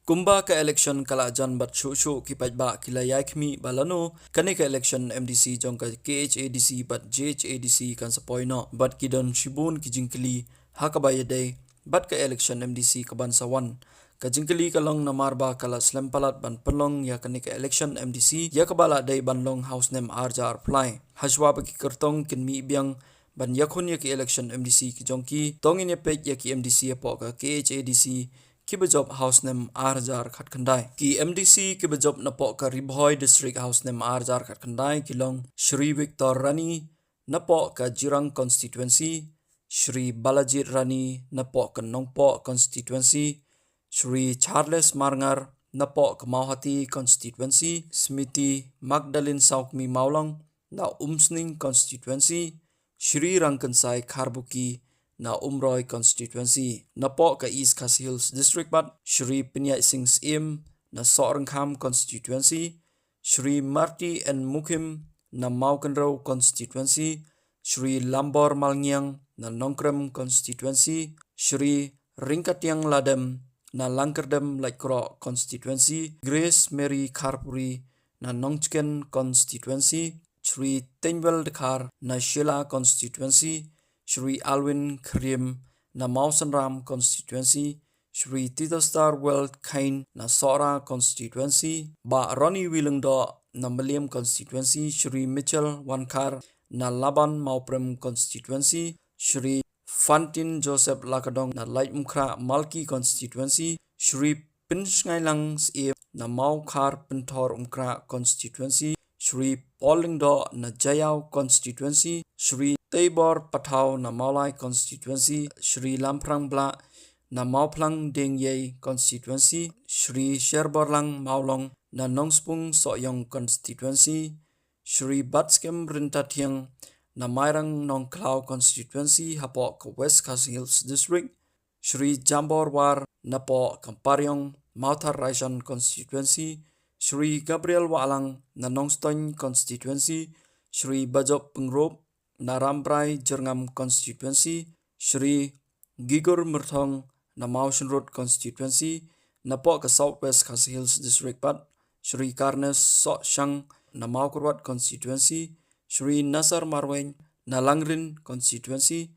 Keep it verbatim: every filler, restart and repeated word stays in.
Kumba ka election ka la jan bad shuh shuh ki paidbah ki la ïai khmih ba lano kane ka election M D C jong ka K H A D C bad J H A D C kan sa poi noh bad ki don shibun ki jingkylli ha kaba ïadei bad ka election M D C ka ban sa wan. Ka jingkylli ka long namar ba ka la slem palat ban pynlong ïa kane ka election M D C ïa kaba la dei ban long ha u snem ar hajar arphew lai. Hashwa ba ki kyrtong kin mih biang ban ïakhun ïa ki election M D C ki jong ki, to ngin ïa peit ïa ki M D C hapoh ka K H A D C kiba jop ha u snem ar hajar khatkhyndai. Ki M D C kiba jop napoh ka Ri Bhoi District ha u snem ar hajar khatkhyndai ki long Shri Victor Rani napoh ka Jirang Constituency, Shri Balajied Rani napoh ka Nongpoh Constituency, Shri Charles Marngar napoh ka Mawhati Constituency, Smriti Magdalene Sawkmie Mawlong na Umsning Constituency, Shri Rangkynsai Kharbuki na Umroi Constituency. Napoh ka East Khasi Hills District pat, Shri Pynïaid Sing Syiem na Sohryngkham Constituency, Shri Marty N Mukhim na Mawkynrew Constituency, Shri Lambor Malngiang na Nongkrem Constituency, Shri Ringkatiang Ladem na Langkyrdem Laitkroh Constituency, Grace Mary Kharpuri na Nongchken Constituency, Shri Teinwell Dkhar na Shella Constituency, Shri Alwyn Khriem na Mawsynram Constituency, Shri Titostar World Khain na Sohra Constituency, Bah Ronnie Wilungdoh na Mylliem Constituency, Shri Mitchell Wankhar na Laban Mawprem Constituency, Shri Fantin Joseph Lakadong na Laitumkhrah Malki Constituency, Shri Pynshngailang Syiem na Mawkhar Pynthor Umkhrah Constituency, Shri Paul Lyngdoh na Jaïaw Constituency, Shri Teibor Pathaw na Mawlai Constituency, Shri Lamphrang Blah na Mawphlang Diengiei Constituency, Shri Sherborlang Mawlong na Nongspung Sohiong Constituency, Shri Batskhem Ryntathiang na Mairang Nongkhlaw Constituency hapoh ka West Khasi Hills District, Shri Jambor War napoh ka Pariong Mawthadraishan Constituency, Shri Gabriel Wahlang na Nongstoiñ Constituency, Shri Bajop Pyngrope na Rambrai Jyrngam Constituency, Shri Gigur Myrthong na Mawshynrut Constituency, napoh ka South West Khasi Hills District pat, Shri Carnes Sohshang na Mawkyrwat Constituency, Shri Nasser Marwein na Langrin Constituency,